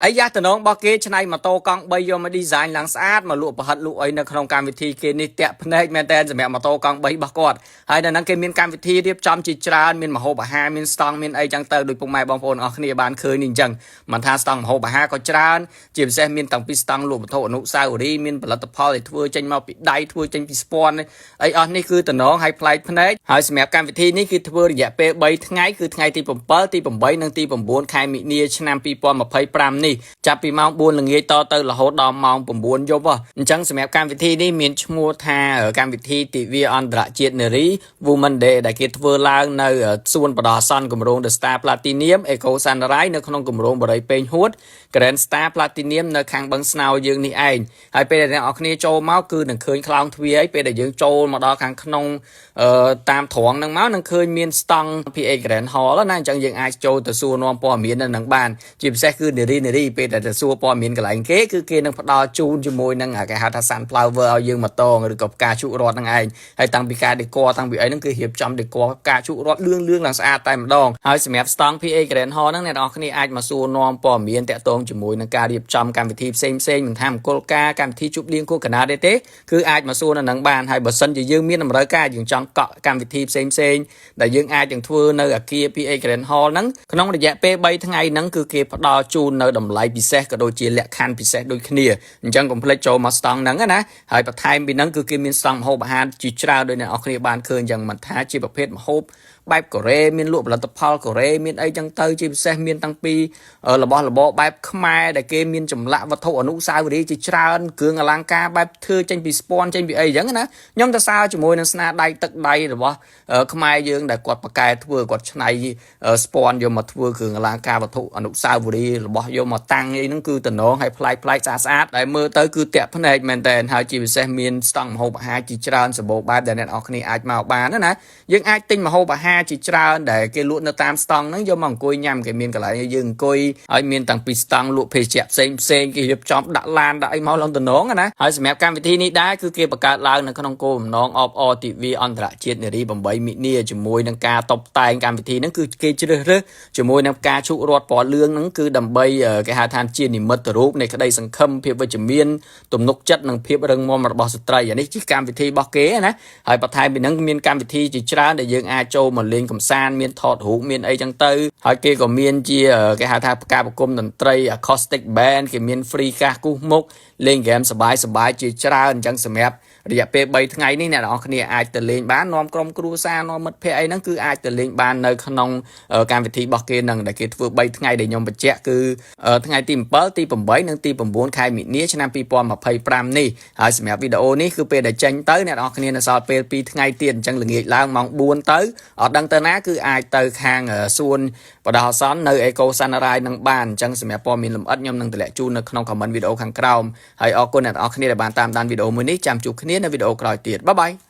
អាយ៉ាតំណងរបស់គេឆ្នៃម៉ូតូកង់3យកមក design ឡើងស្អាតមកលក់ប្រហិតលក់អីនៅក្នុងកម្មវិធីគេនេះតាក់ភ្នែកមែនតើសម្រាប់ម៉ូតូកង់3របស់គាត់ហើយនៅហ្នឹងគេមានកម្មវិធីរៀបចំជាច្រើនមានម្ហូបអាហារមានស្តង់មានអីចឹងទៅដោយពុកម៉ែបងប្អូនអស់គ្នាបានឃើញនេះអញ្ចឹងមិនថាស្តង់ម្ហូបអាហារក៏ច្រើនជាពិសេសមានតាំងពីស្តង់លក់វត្ថុអនុស្សាវរីយ៍មានផលិតផលដែលធ្វើចេញមកពីដៃធ្វើចេញពីស្ពាន់អីអស់នេះគឺតំណងឲ្យប្លែកភ្នែកហើយសម្រាប់កម្មវិធីនេះគឺធ្វើរយៈពេល3ថ្ងៃគឺថ្ងៃទី7ទី8និងទី9ខែមិនិនាឆ្នាំ2025នេះចាប់ពីម៉ោង4ល្ងាចតទៅរហូតដល់ម៉ោង9យប់ហ៎អញ្ចឹងសម្រាប់កម្មវិធីនេះមានឈ្មោះថាកម្មវិធីទិវាអន្តរជាតិនារី Women Day ដែលគេធ្វើឡើងនៅសួនបណ្ដោះអាសន្នគម្រោង The Star Platinum Eco Sunrise នៅក្នុងគម្រោងបរិយពេញហួត Grand Star Platinum នៅខាងបឹងស្នោយើងនេះឯងហើយពេលដែលអ្នកនរគ្នាចូលមកគឺនឹងឃើញខ្លោងទ្វារហើយពេលដែលយើងចូលមកដល់ខាងក្នុងអឺតាមត្រង់ហ្នឹងមកនឹងឃើញមានស្តង់ PA Grand Hall ណាអញ្ចឹងយើងអាចចូលទៅសួរនាំព័ត៌មាននៅនឹងបានជាពិសេសគឺនារីនារីពេលដែលទៅសួរព័ត៌មានកន្លែងគេគឺគេនឹងផ្ដល់ជូនជាមួយនឹងគេហៅថា sunflower ឲ្យយើងមកតងឬក៏ផ្កាឈូករ័ត្នហ្នឹងឯងហើយតាំងពីការ decor តាំងពីអីហ្នឹងគឺរៀបចំ decor ផ្កាឈូករ័ត្នលឿងលឿងឡើងស្អាតតែម្ដងហើយសម្រាប់ស្តង់ PA Grand Hall ហ្នឹងអ្នកនរគ្នាអាចមកសួរនាំព័ត៌មានតាក់ទងជាមួយនឹងការរៀបចំកម្មវិធីផ្សេងផ្សេងមិនថាមង្គលការកម្មវិធីជប់លៀងខួបកណាទេទេគឺអាចមកសួរនៅនឹងបានហើយបើសិនជាយើងមានតម្រូវការយើងចង់កក់កម្មវិធីផ្សេងផ្សេងដែលយើងអាចនឹងធ្វើនៅអាគារ PA Grand Hall ហ្នឹងក្នុងរយៈពេល3ថ្ងៃហ្នឹងគឺគេផ្ដល់ជូននៅតម្លៃពិសេសក៏ដូចជាលក្ខខណ្ឌពិសេសដូចគ្នាអញ្ចឹងកុំភ្លេចចូលមកស្តង់ហ្នឹងណាហើយបន្ថែមពីហ្នឹងគឺគេមានស្តង់ម្ហូបអាហារជាច្រើនដោយអ្នកនរគ្នាបានឃើញអញ្ចឹងមិនថាជាប្រភេទម្ហូបបែបកូរ៉េមានលក់ផលិតផលកូរ៉េមានអីចឹងទៅជាពិសេសមានតាំងពីរបស់របរបែបខ្មែរដែលគេមានចម្លាក់វត្ថុអនុស្សាវរីយ៍ជាច្រើនគ្រឿងអលង្ការបែបធ្វើចេញពីស្ពាន់ចេញពីអីចឹងណាខ្ញុំទៅសើជាមួយនឹងស្នាដៃទឹកដៃរបស់ខ្មែរយើងដែលគាត់ប្រកែធ្វើគាត់ឆ្នៃស្ពាន់យកមកធ្វើគ្រឿងអលង្ការវត្ថុអនុស្សាវរីយ៍របស់យកមកតាំងអីហ្នឹងគឺតំណងឲ្យប្លែកប្លែកស្អាតស្អាតដែលមើលទៅគឺតាក់ភ្នែកមែនតើហើយជាពិសេសមានស្តង់ម្ហូបអាហារជាច្រើនសម្បូរបែបដែលអ្នកនរគ្នាអាចមកបានណាយើងអាចទិញម្ហូបអាហារជាច្រើនដែលគេលក់នៅតាមស្តង់ហ្នឹងយកមកអង្គុយញ៉ាំគេមានកន្លែងឲ្យយើងអង្គុយហើយមានតាំងពីស្តង់លក់ភេសជ្ជៈផ្សេងផ្សេងគេរៀបចំដាក់ឡានដាក់អីមកឡើងតំណងណាហើយសម្រាប់កម្មវិធីនេះដែរគឺគេបង្កើតឡើងនៅក្នុងគោលបំណងអបអរទិវាអន្តរជាតិនារី8មិនិនាជាមួយនឹងការតុបតែងកម្មវិធីហ្នឹងគឺគេជ្រើសរើសជាមួយនឹងការឈូករត់ពណ៌លឿងហ្នឹងគឺដើម្បីគេហៅថាជានិមិត្តរូបនៃក្តីសង្ឃឹមភាពវិជ្ជមានទំនុកចិត្តនិងភាពរឹងមាំរបស់ស្ត្រីអានេះជាកម្មវិធីរបស់គេណាហើយបន្ថែមពីហ្នឹងមានកម្មវិធីជាច្រើនដែលយើងអាចចូលមកលេងកម្សាន្តមានថតរូបមានអីចឹងទៅហើយគេក៏មានជាគេហៅថាការប្រគំតន្ត្រី acoustic band គេមាន free កាសគូសមុខលេងហ្គេមសបាយសបាយជាច្រើនអញ្ចឹងសម្រាប់រយៈពេល3ថ្ងៃនេះអ្នកនរគ្នាអាចទៅលេងបាននាំក្រុមគ្រួសារនាំមិត្តភ័ក្តិអីហ្នឹងគឺអាចទៅលេងបាននៅក្នុងកម្មវិធីរបស់គេហ្នឹងដែលគេធ្វើ3ថ្ងៃដែលខ្ញុំបញ្ជាក់គឺថ្ងៃទី7ទី8និងទី9ខែមិនិនាឆ្នាំ2025នេះហើយសម្រាប់វីដេអូនេះគឺពេលដែលចេញទៅអ្នកនរគ្នានៅសល់ពេល2ថ្ងៃទៀតអញ្ចឹងល្ងាចឡើងម៉ោង4ទៅអត់ដឹងទៅណាគឺអាចទៅខាងសួនបណ្ដោះអាសន្ននៅ Eco Sunrise នឹងបានអញ្ចឹងសម្រាប់ព័ត៌មានលម្អិតខ្ញុំនឹងទម្លាក់ជូននៅក្នុង comment វីដេអូខាងក្រោមហើយអរគុណអ្នកនរគ្នាដែលបានតាមដានវីដេអូមួយនេះចាំជួបគ្នានៅវីដេអូក្រោយទៀត bye bye.